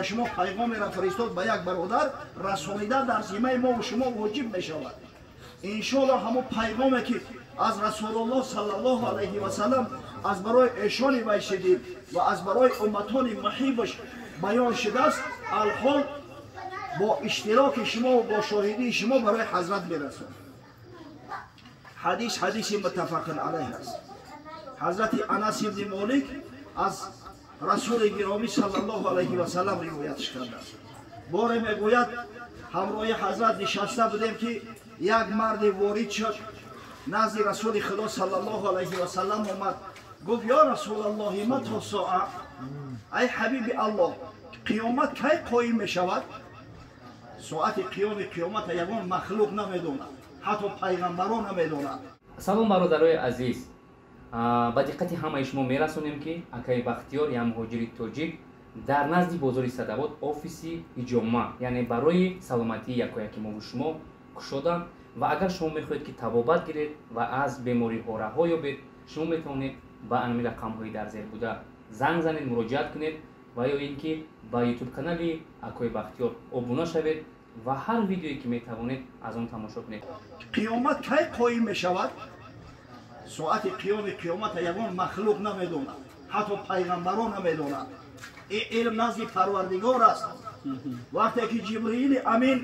ба шумо пайғомеро фиристод ба як бародар расонидан дар зиммаи мо ва шумо воҷиб мешавад. Иншоаллоҳ ҳамон пайғоме ки аз Расулуллоҳ саллаллоҳу алайҳи васаллам аз барои эшони вайшидид ва аз барои умматони муҳибаш баён шудааст, алҳол бо иштироки шумо ва бо шоҳидии шумо барои ҳазрат мерасонад. Ҳадис ҳадиси муттафақун алайҳ аст. Ҳазрати Анас ибни Молик аз Расули гиромӣ саллаллоҳу алайҳи васаллам ривоятш кардааст. Боре мегӯяд, ҳамроҳи ҳазрат нишаста будем ки як марде ворид шуд назди Расули Худо саллаллоҳу алайҳи васаллам омад, гуфт: ё Расулаллоҳи, мата соа, ай ҳабиби Аллоҳ, қиёмат кай қоим мешавад? Соати қиёми қиёмата ягон махлуқ намедонад, ҳатто пайғамбарон намедонад. Салом, бародарои азиз, ба диққати ҳамаи шумо мерасонем, ки акаи Бахтиёр, як муҳоҷири тоҷик, дар назди бозори Садавот офиси ҳиҷома, яъне барои саломатии якояки мову шумо кушоданд ва агар шумо мехоҳед, ки табобат гиред ва аз бемориҳо раҳо ёбед, шумо метавонед ба анами рақамҳои дар зер буда занг занед, муроҷиат кунед ва ё ин ки ба ютуб канали акои Бахтиёр обуна шавед ва ҳар видеое ки метавонед, аз он тамошо кунед. Қиёмат кай қоим мешавад? Соати қиёми қиёмата ягон махлуқ намедонад, ҳатто пайғамбарон намедонад. Ин илм назди Парвардигор аст. Вақте ки Ҷибриили Амин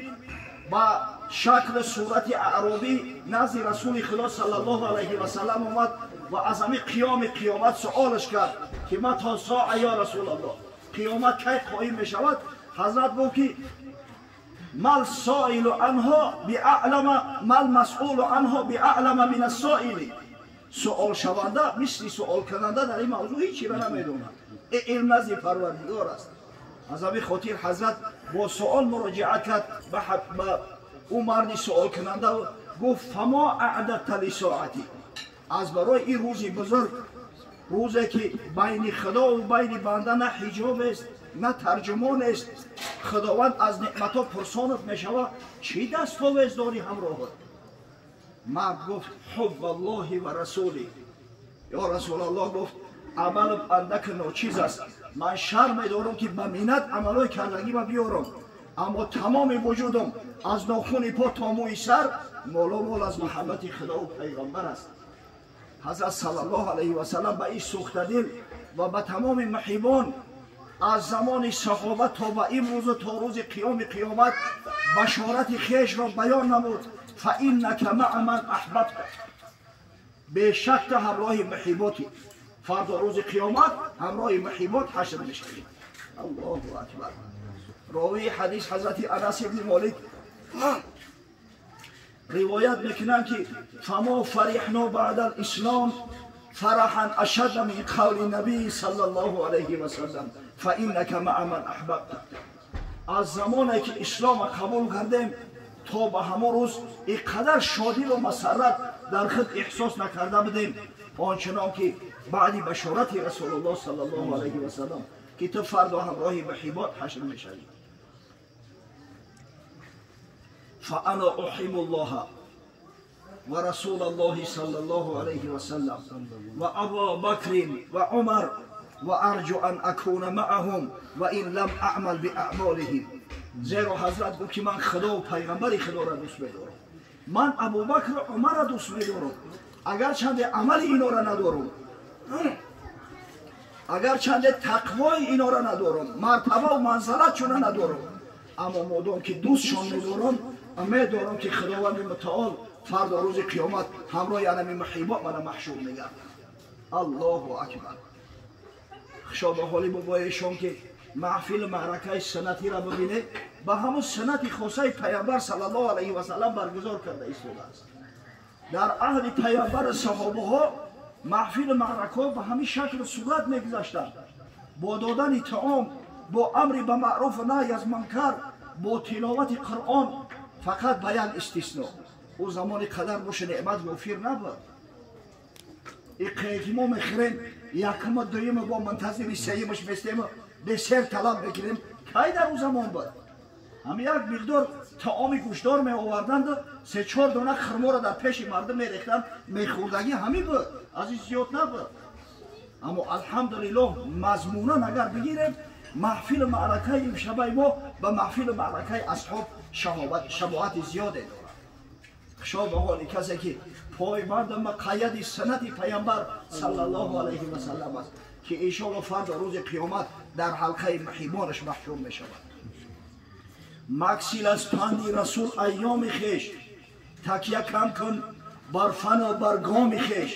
ба шакли сурати аъробӣ назди Расули Худо саллаллоҳу алайҳи васаллам омад ва аз ҳамин қиёми қиёмат суолаш кард, ки мата соа ё Расулаллоҳ, қиёмат кай қоим мешавад? Ҳазрат гуфт ки мал соилу анҳо биалама мал масъулу анҳо биалама мин ассоили, суолшаванда мисли суолкунанда дар ин мавзӯъ ҳеҷ чиро намедонад. Ин илм назди Парвардигор аст. Аз ҳамин хотир ҳазрат бо суол муроҷиат кард ба ӯ марди суолкунанда, гуфт: фамо аъдадта лисоати, аз барои ин рӯзи бузург, рӯзе ки байни Худову байни банда на ҳиҷоб аст, на тарҷумон аст, Худованд аз неъматҳо пурсонат мешавад, чӣ дастовез дорӣ ҳамроҳат? Мард гуфт: ҳуббаллоҳи ва расули, ё Расулаллоҳ, гуфт, амалам андак ночиз аст, ман шарм медорам, ки ба миннат амалҳои кардагима биёрам, аммо тамоми вуҷудам аз нохуни по то мӯи сар моломол аз муҳаббати Худову пайғамбар аст. Ҳазрат саллаллоҳу алайҳи васаллам ба ин сӯхтадил ва ба тамоми муҳибон аз замони саҳоба то ба имрӯзу то рӯзи қиёми қиёмат башорати хешро баён намуд: фаиннака маа ман аҳбабта, бешак ту ҳамроҳи муҳиботӣ, фардо рӯзи қиёмат ҳамроҳи муҳибот ҳашр мешавӣ. Аллоҳу акбар! Ровии ҳадис ҳазрати Анас ибни Молик ривоят мекунанд, ки фамо фарихно баъда алислом фараҳан ашадда мин қавли набии саллаллоҳу алайҳи васаллам фаиннака маа ман аҳбабта. Аз замоне ки ислома қабул кардем то ба ҳамон рӯз ин қадар шодӣ ва масаррат дар худ эҳсос накарда будем, ончунон ки баъди башорати Расулуллоҳ саллаллоҳу алайҳи васаллам, ки ту фардо ҳамроҳи муҳибот ҳашр мешавӣ. فأنا أحب الله ورسول الله صلى الله عليه وسلم وأبا بكر وعمر وأرجو أن أكون معهم وإن لم أعمل بأعمالهم. زیرا حضرت گفت که من خدا و پیغمبر خدا را دوست می‌دارم، من ابوبکر و عمر را دوست می‌دارم، اگر چند عمل اینا را ندارم، اگر چند تقوای اینا را ندارم، مرتبه و منزلت چون ندارم، اما مادام که دوستشان می‌دارم، امید دارم که خداوند متعال فردا روز قیامت همراه انمی محیبات من محشور میگرد. الله اکبر! خوشا به حالی بابایشان که محفل معرکه سنتی را ببینه، به همون سنت خاصه پیامبر صلی الله علیه و سلم برگزار کرده ایستاده است. در عهد پیامبر صحابه ها محفل معرکه به همین شکل و صورت میگذشتند، با دادن طعام، با امر به معروف و نهی از منکر، با تلاوت قرآن. فقط به یک استثناء، او زمان قدر باشه نعمت وفیر نبود. این که ما میخوریم یکم و دویم با منتظر سیمش میستیم، دسر طلب بگیریم، کی در اون زمان بود؟ هم یک مقدار طعام گوشدار می آوردند، سه چهار دانه خرما را در پیش مردم می ریختند، میخوردگی همین بود، از این زیاد نبود. اما الحمدلله مضمونا اگر بگیریم Маҳфили маъракаи имшабаи мо ба маҳфили маъракаи асҳоб шабоҳати зиёде дорад. Хушо ба ҳоли касе ки пойбанди муқайяди суннати пайғамбар саллаллоҳу алайҳи васаллам аст, ки иншоалло фардо рӯзи қиёмат дар ҳалқаи муҳибонаш маҳрум мешавад. Максил аз панди расул айёми хеш, такя кам кун бар фано бар гоми хеш.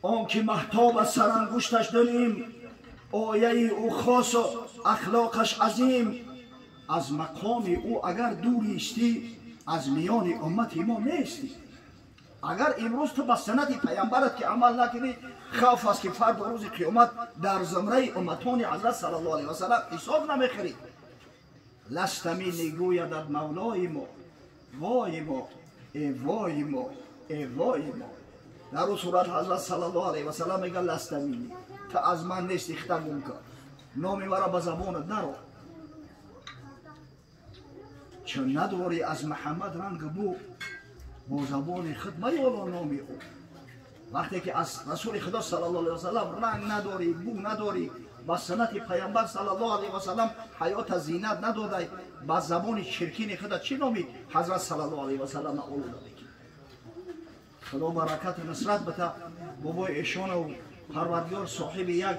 Он ки маҳтоб аз сарангушташ дилим, ояи ӯ хосу ахлоқаш азим. Аз мақоми ӯ агар дур истӣ, аз миёни уммати мо нестӣ. Агар имрӯз ту ба суннати пайғамбарат ки амал накунӣ, хавф аст ки фардо рӯзи қиёмат дар зумраи умматони ҳазрат саллаллоҳу алайҳи васаллам ҳисоб намехӯрӣ. Ласта минни гӯядат мавлои мо, вой мо, э вой мо, э вой мо. Дар ӯ сурат ҳазрат саллаллоҳу алайҳи васаллам мегӯяд ласта минни, ту аз ман нести, хита гум кун, номи маро ба забонат наро. Чун надорӣ аз Муҳаммад ранг бу, бо забони худ маёло номи ӯ. Вақте ки аз расули худо саллаллоҳу алайҳи васаллам ранг надорӣ, бу надорӣ, ба суннати пайғамбар саллаллоҳу алайҳи васаллам ҳаёта зинат надодай, ба забони чиркини худа чӣ номи ҳазрат саллаллоҳу алайҳи васаллам олуда мекунӣ? Худо баракату нусрат бита бобои эшону парвардигор соҳиби як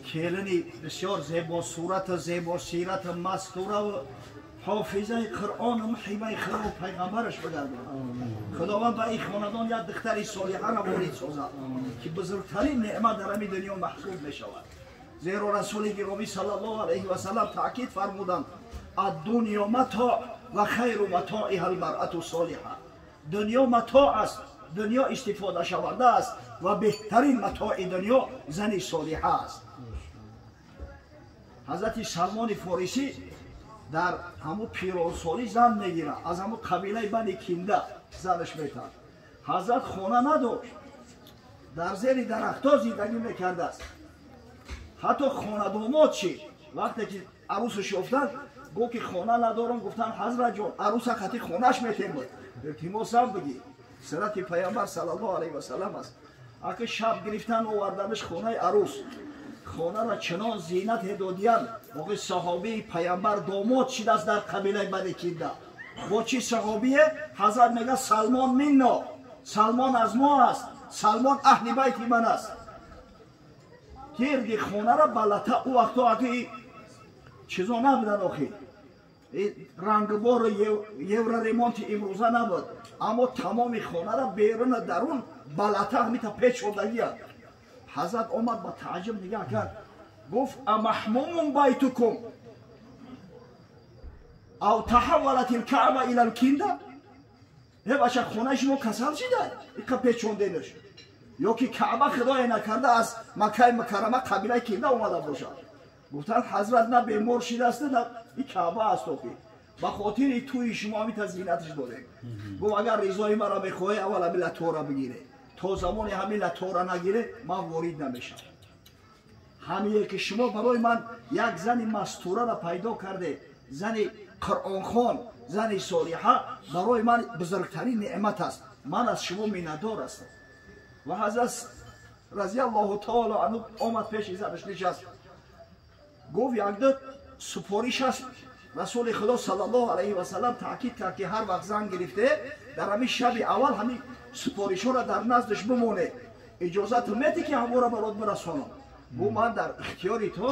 келини бисёр зебосурату зебосирату мастураву ҳофизаи Қуръону муҳибаи Худо пайғамбараш бигардонад. Худованд ба ин хонадон як духтари солиҳаро ворид созад, ки бузургтарин неъмат дар ҳамин дунё маҳсуб мешавад. Зеро расули гиромӣ саллаллоҳу алайҳи васаллам таъкид фармуданд: аддунё матоъ ва хайру матоиҳа алмаръату солиҳа. Дунё матоъ аст, дунё истифодашаванда аст ва беҳтарин матои дунё зани солиҳа аст. Ҳазрати Салмони Форисӣ дар ҳамун пиронсолӣ зан мегирад, аз ҳамун қабилаи Бани Кинда занаш метавад. Ҳазрат хона надошт, дар зери дарахтҳо зиндагӣ мекардааст. Ҳатто хонадомод шид. Вақте ки арӯсаш ёфтанд, гуфт ки хона надорам. Гуфтанд ҳазратҷон, арӯса қати хонаш метемуд, илтимосам бигӣ. Суннати пайғамбар саллаллоҳу алайҳи васаллам аст. Аки шаб гирифтан оварданаш хонаи арӯс, хонаро чунон зинате додиянд, боқи саҳобии пайғамбар домод шидааст дар қабилаи Бани Кинда. Бо чӣ саҳобие? Ҳазрат мегӯяд Салмон минно, Салмон аз мо аст, Салмон аҳли байти ман аст. Гирди хонаро ба лата, ӯ вақто аки чизо набуданд, охи рангбору евроремонти имрӯза набуд, аммо тамоми хонаро беруна дарун ба лата ҳамита печондагия. Ҳазрат омад ба тааҷҷуб нигаҳ кард, гуфт амаҳмумун байтукум ав таҳаввалат илкаъба ила лкинда? Э бача, хонаи шумо касал шида иқа печонденаш, ё ки Каъба худое накарда аз Маккаи Мукаррама қабилаи Кинда омада бошад? Гуфтанд ҳазрат на бемор шидааст, на и Каъба аст, охи ба хотири тӯи шумо ҳамита зинаташ додем. Гуфт агар ризои маро мехоҳӣ, аввал ҳамин латора бигире. То замоне ҳамин латора нагире, ман ворид намешавам. Ҳамие ки шумо барои ман як зани мастураро пайдо карде, зани қуръонхон, зани солиҳа, барои ман бузургтарин неъмат аст. Ман аз шумо миннатдор ҳастам. Ва ҳазрат разиаллоҳу таоло анҳу омад пеши занаш нишаст, гуфт якду супориш аст. Расули худо саллаллоҳу алайҳи васаллам таъкид кард ки ҳар вақт зан гирифте, дар ҳамин шаби аввал ҳамин супоришҳоро дар наздаш бимоне. Иҷозату метӣ ки ҳамонро барот бирасонам? Гуфт ман дар ихтиёри ту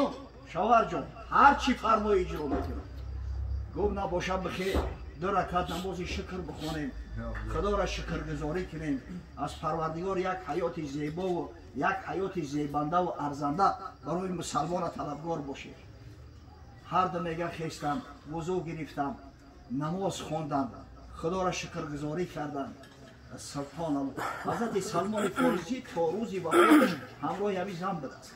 шавҳарҷон, ҳар чӣ фармоӣ иҷро мекунам. Гуфт набошад, бихер ду ракат намози шукр бихонем, худоро шукргузорӣ кунем, аз парвардигор як ҳаёти зебову як ҳаёти зебандаву арзанда барои мусалмона талабгор бошем. Ҳарду мега хестам, вузӯ гирифтам, намоз хондам, худоро шукргузорӣ кардам. Субҳоналлоҳ. Ҳазрати Салмони Форисӣ то рӯзи вафоташ ҳамроҳи ҳамин зан будааст.